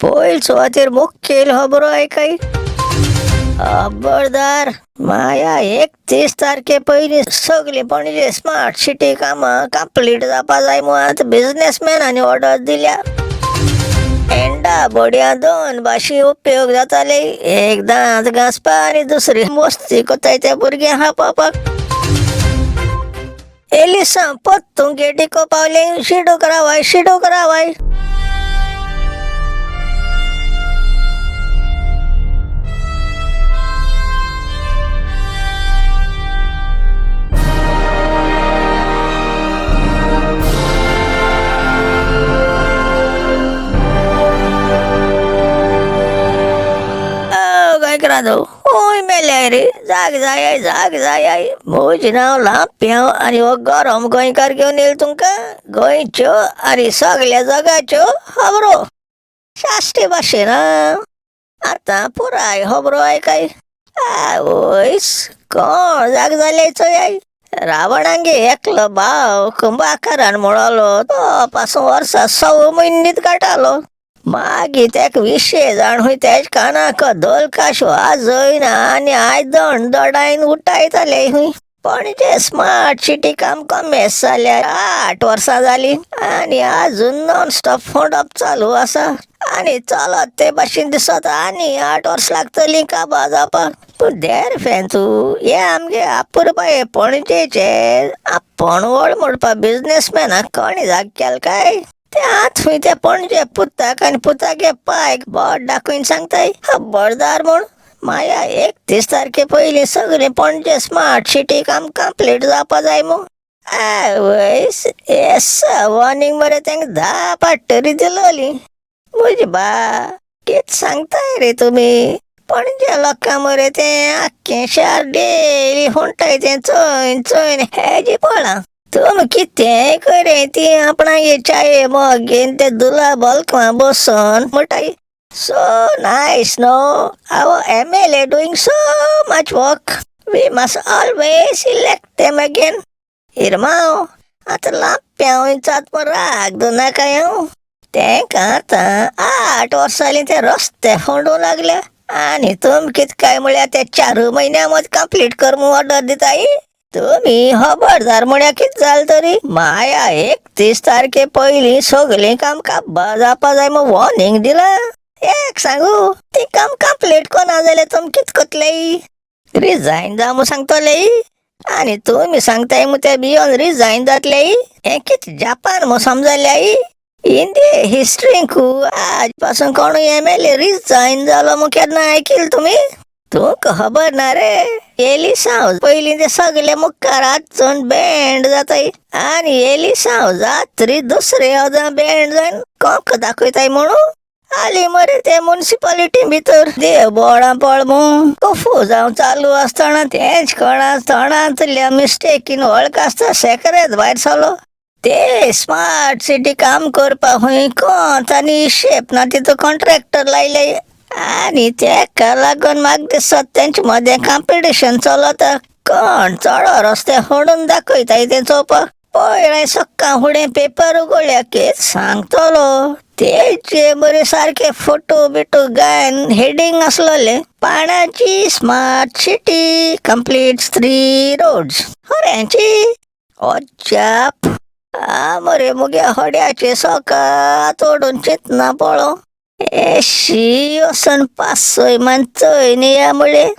पयल सुवातेर मुखेल खबरो आयकाय. खबरदार माया 31 तारखे पयलीं सगळीं पणजे स्मार्ट सिटी कामां कंप्लीट जावपा जाय म्हूण आतां बिजनेसमॅनांनी ऑर्डर दिल्या. एंडा बोडया दोन भाशी उपयोग जाताले, एक दांत घांसपा आनी दुसरी मस्ती कोताय त्या भुरग्यांक हापोवपाक. एलिसा पत्तूं गेटीको पावले, शिडूक रावाय शिडूक रावाय. गोंयकारांनो हूंय मेल्याय रे, जाग जाय जाग जाय. म्हजें नांव लांप्यांव आनी हो गरम गोंयकार घेवन येयला तुमकां गोंयच्यो आनी सगल्या जगाच्यो खबरो साश्टी भाशेन. आतां पुराय खबरो आयकाय. आवयस, कोण जाग जाले चोयाय. रावणागे एकलो भाव कुंभाकरान म्हणलो तो पासून वर्सा 6 म्हयने न्हीद काडटालो. मागीर तेका विशे जाण खंय तेज कानाक धोलकाश वाजयन आनी आयदण दडायन उठायताले खंय. पणजे स्मार्ट सिटी काम कमेस जाल्यार 8 वर्सां जालीं आनी आजून नॉन स्टॉप फोंडप चालू आसा आनी चलत ते भाशेन दिसता आनी 8 वर्सां लागतलीं काबार जावपाक. पूण देर फॅन तूं हे आमगे अपुरबाये पणजेचे आपूण व्हड म्हणपा बिजनेसमॅनाक कोणी जाग केल काय? ते आत खंय ते पणजे पुताक आनी पुतागे पायक बोट दाखोवन सांगताय खबरदार म्हूण. माया 31 तारखे पयलीं सगळें पणजे स्मार्ट सिटी काम कंप्लीट जावपा जाय मू. आवयस, येस वॉर्निंग मरे तांकां 10 पाट तरी दिलोली. म्हजी बा कित सांगताय रे तुमी? पणजे लोकां मरे तें आख्खें शार डेली हुंटाय तें चोयन चोयन हेजी पळा. तुमी कितेंय करे ती आपणागे चाये मग घेवन ते दुला बल्कां बसोन म्हणटाय so nice no, our MLA doing so much work, we must always elect them again. इरमांव, आतां लांप्यांव चात म्हूण राग दवरनाका हांव. तेंकां आतां 8 वर्सां जालीं ते रस्ते फोंडूंक लागल्या आनी तुमी कितें काय म्हळ्यार ते 4 म्हयन्यां मदीं कंप्लीट कर म्हूण ऑर्डर दिताय. तुमी खबरदार म्हळ्यार कितें जालें तरी माया 31 तारखे पयलीं सगळें काम काबार जावपा जाय म्हूण वॉर्निंग दिलां. एक सांगू, ती काम कंप्लीट कोना जाल्यार तुमी कितें करतले? रिजायन जा म्हूण सांगतले आनी तुमी सांगताय म्हूण ते भियोन रिजायन जातले. हें कितें जापान म्हूण समजल्याय? इंडिये हिस्ट्रींकू आज पासून कोणूय MLA resign जालो म्हूण केन्ना आयकिल तुमी? तुमकां खबर ना रे, एलिसांव पयलीं ते सगळे मुखार आचून बँड जाताय आनी एलिसांव जात्री दुसरे वदां बँड जावन कोंक दाखयताय म्हणून आली मरे ते मुन्सिपालिटी भितर देव बोळां पळ म्हूण कफू जावं चालू आसतना तेंच कोणा तोंडांतल्या मिस्टेकीन वळख आसता सेक्रेत भायर सरलो. ते स्मार्ट सिटी काम करपा खंय कोंत आनी हिशेब ना तितू कॉन्ट्रॅक्टर लायले आनी तेका लागून म्हाका दिसता तेंचे मदें कॉम्पिटिशन चलता. कोण चडो रस्ते फोडून दाखयताय तें चोवपाक. पयर हांवें सक्काळ फुडें पेपर उगडल्या कितें सांगतलो, तेजे बरे सारके फोटो बिटो गायन हेडींग आसलोलें Panaji smart city complete 3 roads. खऱ्यांची अजाप. आ मरे मुगे हड्याचे सोका तोडून चिंतना पळो एशी वचोन 5-6 मान चोयन या म्हळें.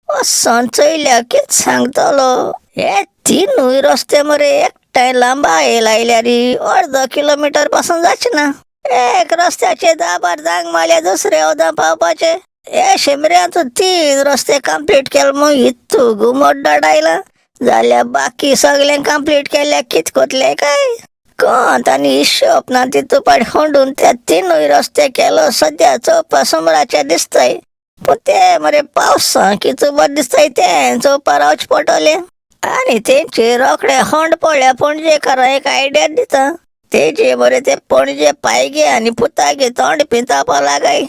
वचोन चोयल्या कितें सांगतलो, हे 3 रस्ते मरे एकठांय लांबाय लायल्यार अर्दो किलोमिटर पासून जाचें ना. एक रस्त्याचे 10-12 दांग मारल्या दुसरे वदां पावपाचे. हे शेमऱ्यांत 3 रस्ते कंप्लीट केले म्हूण इतू घुमट डायला जाल्यार बाकी सगळें कंप्लीट केल्यार कितें कोतले काय? कोंत आनी हिशोब ना तितू पाट फोंडून ते 3 रस्ते केलो. सद्या चोवपा सुमराचे दिसताय पूण ते मरे पावसां कितू बरें दिसताय तें चोवपा रावचें पडटलें. आनी तेंचे रोखडे होंड पडल्या पणजेकारां एक आयडिया दिता, तेजे मरे ते पणजे पायगे आनी पुतागे तोंड पिंतावपा लागाय.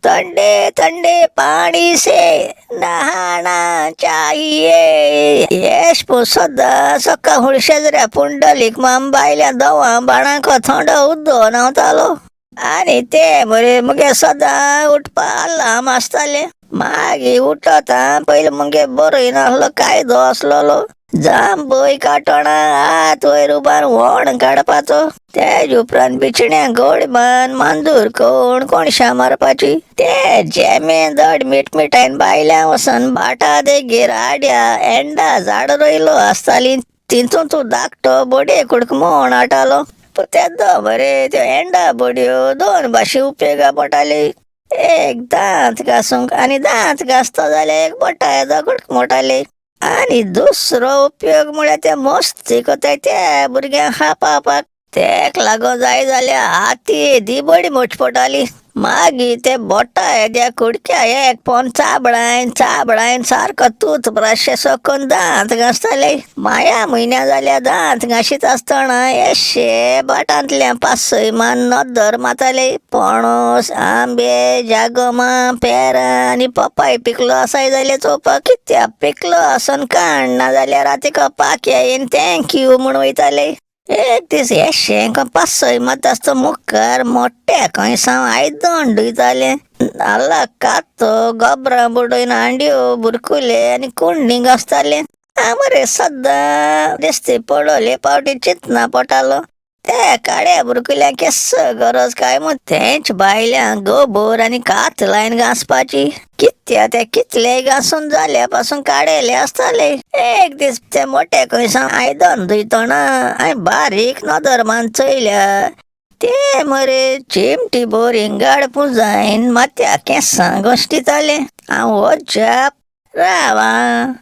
ठंडे ठंडे पानी से नहाना चाहिए. येश पूण सदां सकाळ फुडें शेजऱ्या पुंडलीक माम बायल्या दोवां बाणांक थोंडो उदो न्हांवतालो. आनी ते मरे मुगे सदां उठपा अलार्म आसतालें. मागीर उठत आं पयलीं मुगे बरय नासलो कायदो आसलेलो. जांबय काटोणा हात वयर उबार व्हण काडपाचो. तेज उपरांत बिचण्या गोडमान मांजूर कोण कोणशां मारपाची. ते जेमे दड मिटमिटायन बायल्यां वचोन भाटा देगेर आड्या एंडा झाड रोयलो आसतालीं. तितून तूं धाकटो बोडये कुडको मोण हाडटालो. पूण तेदो मरे त्यो एंडा बडयो दोन भाशे उपेगा पडटाली. एक दांत घासूंक आनी दांत घासतो जाल्यार एक बोटा येदो कुडको मोडटाली. आनी दुसरो उपयोग म्हळ्यार ते मस्ती कोताय त्या भुरग्यांक खावपाक. तेक लागून जाय जाल्यार हाती येदी बडी मोडची पडटाली. मागीर ते बोटा येद्या कुडक्या एक पोन चाबडायन चाबडायन सारको तूतब्रश करून दांत घासताले. माया म्हयन्या जाल्यार दांत घाशीत आसतना येशे भाटांतल्या पांच मान नदर मारताले. पणस, आंबे, जागोमां, पेरां आनी पपाय पिकलो आसाय जाल्यार चोवपाक. कित्याक पिकलो आसून काण ना जाल्यार रातीक पाक्या येवन thank you म्हूण वयताले. एक दीस येशें पासय मारता आसतना मुखार मोट्या खंय सावन आयदन धुयतालें. नाल्ला कातो गोबरां बुडोवन हांड्यो बुरकुले आनी कुंडी घासतालें. हांव मरे सद्दां दिश्टी पडोले पावटी चिंतना पडटालो. त्या काळ्या बुरकुल्यांक केस्सो गरज काय म्हूण तेंच बायल्यांक गोबोर आनी कात लायन घांसपाची. कित्या ते कितलेय घांसून जाल्या पासून काडेले आसताले. एक दीस ते मोटे खंय सावन आयदन धुयतना हांवें बारीक नदर मारून चोयल्या. ते मरे चिमटी भर इंगाड पुंजायन माथ्या केंसां घश्टिताले. हांव अजाप. राव आं,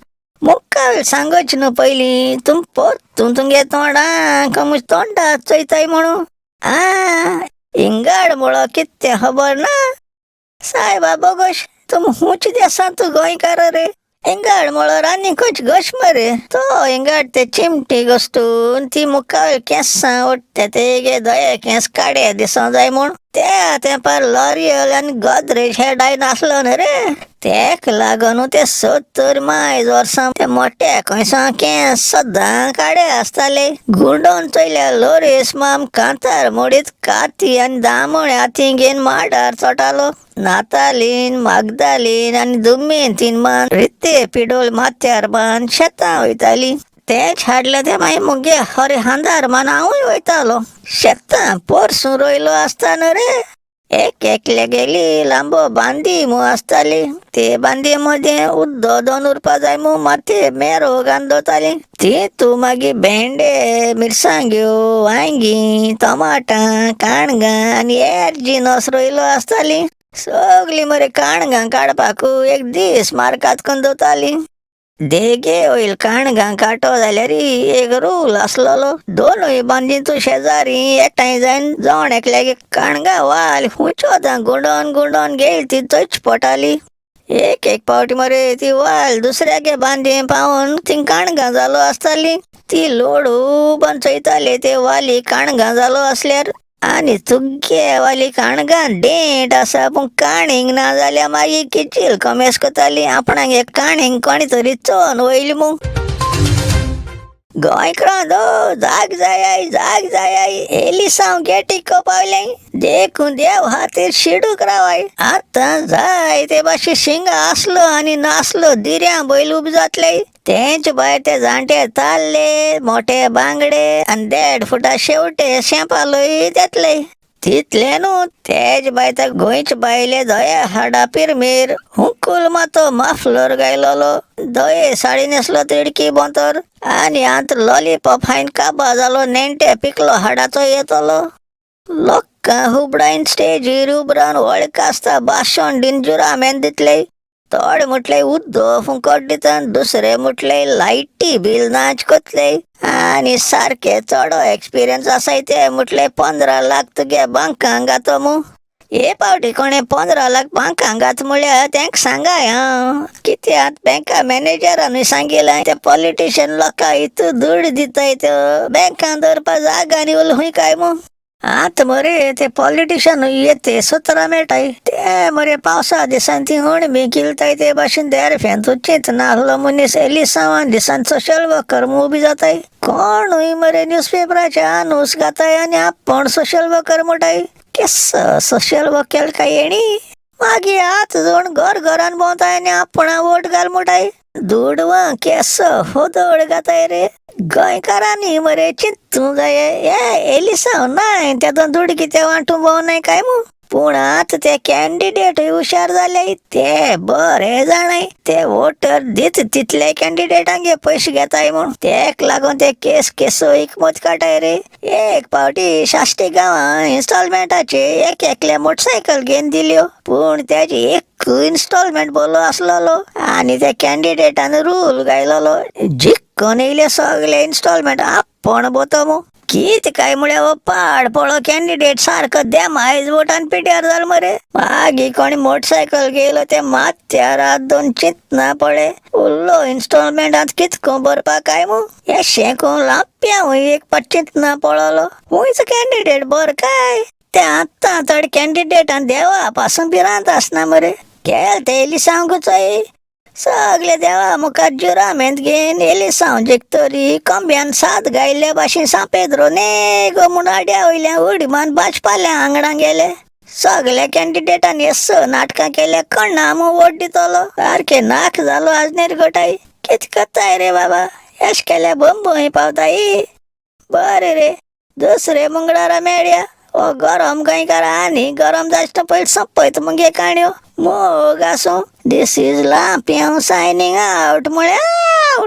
मुखार सांगच न्हू पयलीं तुम परतून तुमगे तोंडाक म्हज्या तोंडाक चोयताय म्हणून. आं, इंगाड मुळो कितें खबर ना? सायबा बोगोश, तुम हुंच देसां तूं गोंयकार रे. इंगाड मुळो रान्नी खंयच घश मरे. तो इंगाड ते चिमटी घश्टून ती मुखार केंसां ओडटा तेगे दये केंस काडे दिसों जाय म्हूण. त्या तेंपार लॉरियल आनी गोदरेज हे डाय नासलो न्ही रे. तेक लागून ते 70 मायज वर्सां ते मोट्या खंयसां केंस सद्दां काडे आसताले. गुंडोवन चोयल्यार लोरेस माम कांतार मोडीत काती आनी दामोळे हातीं घेवन माडार चोडटालो. नातालीन, मागदालीन आनी दुमेंतीन मान रिते पिडोल माथ्यार बांद शेतां वयताली. तेंच हाडलें तें मागीर मुगे हरे हांदार मान हांवूय वयतालो. शेतां पोरसूं रोयलो आसता न्हू रे. एक एकले गेली लांबो बांदी मू आसताली. ते बांदी मदें उद्दो दोन उरपा जाय मू मातये मेरो घालून दवरताली. ती तूं मागीर भेंडे, मिरसांग्यो, वांयगीं, टमाटां, काणगां आनी हेर जिनस रोयलो आसताली. सगलीं मरे काणगां काडपाकू एक दीस मार्गात करून दवरताली. देगे वयल काणगां काटो जाल्यार एक रूल आसलेलो. दोनूय बांदी तूं शेजारी एकठांय जायन जण एकल्यागे काणगां वाल हुंयचो गुंडोवन गुंडोवन गेली ती थंयच पडटाली. एक एक पावटी मरे ती वाल दुसऱ्यागे बांदी पावून ती काणगां जालो आसताली. ती लोड उबान चोयताली ते वाली काणगां जालो आसल्यार. आनी तुगे वाली काणगां डेंट आसा पूण काणींग ना जाल्यार मागीर किचील कमेस करताली. आपणाक एक काणींग कोणी तरी चोवन वयली मू. गोंयकारां जाग जायाय, जाग जायाय. एलिसांव गेटीक पावलें. देखून देव खातीर शिडूक रावाय. आतां जाय ते भाशे शिंगा आसलो आनी नासलो दिऱ्यां बैल उबे जातले. तेंच भायर ते जाणटे ताल्ले, मोटे बांगडे आनी 1.5 फुटा शेवटे शेंपालोय येतले. तितलें न्हू, तेज बाय त्या गोंयच्या बायले दये हाडा पिरमेर हुंकूल मातो माफलर गायलोलो. दये साडी न्हेसलो तिडकी बोंतर आनी आंत लॉलीपॉप हायन काबा जालो नेणटे पिकलो हाडाचो येतलो. लोकां हुबडायन स्टेजीर उबरावन वळख आसता भाशण दीन जुरामेन दितले. थोडे म्हटले उद्दो फुंकट दिता, दुसरे म्हटले लायटी बील नाच कोतले आनी सारके चडो एक्सपिरियन्स आसाय ते म्हटले 15 लाख तुगे बांकांक घातो मू. हे पावटी कोणें 15 लाख बांकांक घात म्हळ्यार तेंका सांगाय हांव. कित्याक बँका मॅनेजरानूय सांगिलां ते पॉलिटिशन लोकांक इतू दुड दिताय त्यो बँकां दवरपा जागा आनी उरलें खूंय काय मू. आतां मरे ते पॉलिटिशन येते सतरा मेळटाय ते मरे पावसा दिसान ती अणबी किलताय ते भाशेन देर फेंतू चिंतना मनीस एलिसांवान दिसान सोशल वर्कर म्हूण उबी जाताय. कोणूय मरे न्यूज पेपराचे आनूस घाताय आनी आपूण सोशल वर्कर म्हणटाय. केस सोशल वर्क केलें काय हेणी? मागीर आत जोण घर घरान भोंवताय आनी आपणा वोट घाल म्हणटाय. दुडवां केस होदोळ घाताय रे. गोंयकारांनी मरे चिंतूं जाय, हे एलिसांव नाय तेदोन दुड कित्या वांटूं भोंवनाय काय मू. पूण आतां ते कॅन्डिडेटूय हुशार जाले, ते बरे जाणाय ते वोटर दित तितले कॅन्डिडेटांगे पयशे घेताय म्हूण. तेक लागून ते केस केसो हिकमत काडटाय रे. एक पावटी साश्टी गांवां इन्स्टॉलमेंटाचे एक एकले मोटरसायकल घेवन दिल्यो, पूण तेजी एक इन्स्टॉलमेंट बोलो आसलेलो आनी त्या कॅन्डिडेटान रूल घायलोलो, जिक्कोन येयले सगळे इन्स्टॉलमेंट आपूण बोतो मू. कितें काय म्हळ्यार हो पाड पडलो कॅन्डिडेट सारको देमायज वोटान पिड्यार जालो मरे. मागीर कोणी मोटरसायकल घेयलो ते माथ्यार हात दोन चिंतना पडले, उरलो इन्स्टॉलमेंटांत कितको भरपाक काय मू. हें कोण लांप्यांवूय एक पाट चिंतना पडलो, खंयचो कॅन्डिडेट बरो काय. ते आतां थोडे कॅन्डिडेटान देवा पासून भिरांत आसना मरे. केल ते एलिसांवकूच सगळे देवा मुखार जुरामेंत घेवन एलिसांव जिखतरी कोंब्यान साद गायल्ल्या भाशेन सांपेद्रो ने गो म्हूण आड्या वयल्या उडी मारून भाजपाल्या आंगणां गेले. सगल्या कॅन्डिडेटान येस नाटकां केल्या, कोणा मू वोट दितलो. सारकें नाक जालो आजनेर गोटाय. कितें करताय रे बाबा, एश केल्या बंबय पावताय. बरें रे, दुसरे मंगळारा मेळया. हो गरम गोंयकार आनी गरम जायत पयलीं सोंपयता मुगे काणयो. मोग आसूं. This is Lampiao signing out म्हळ्यार.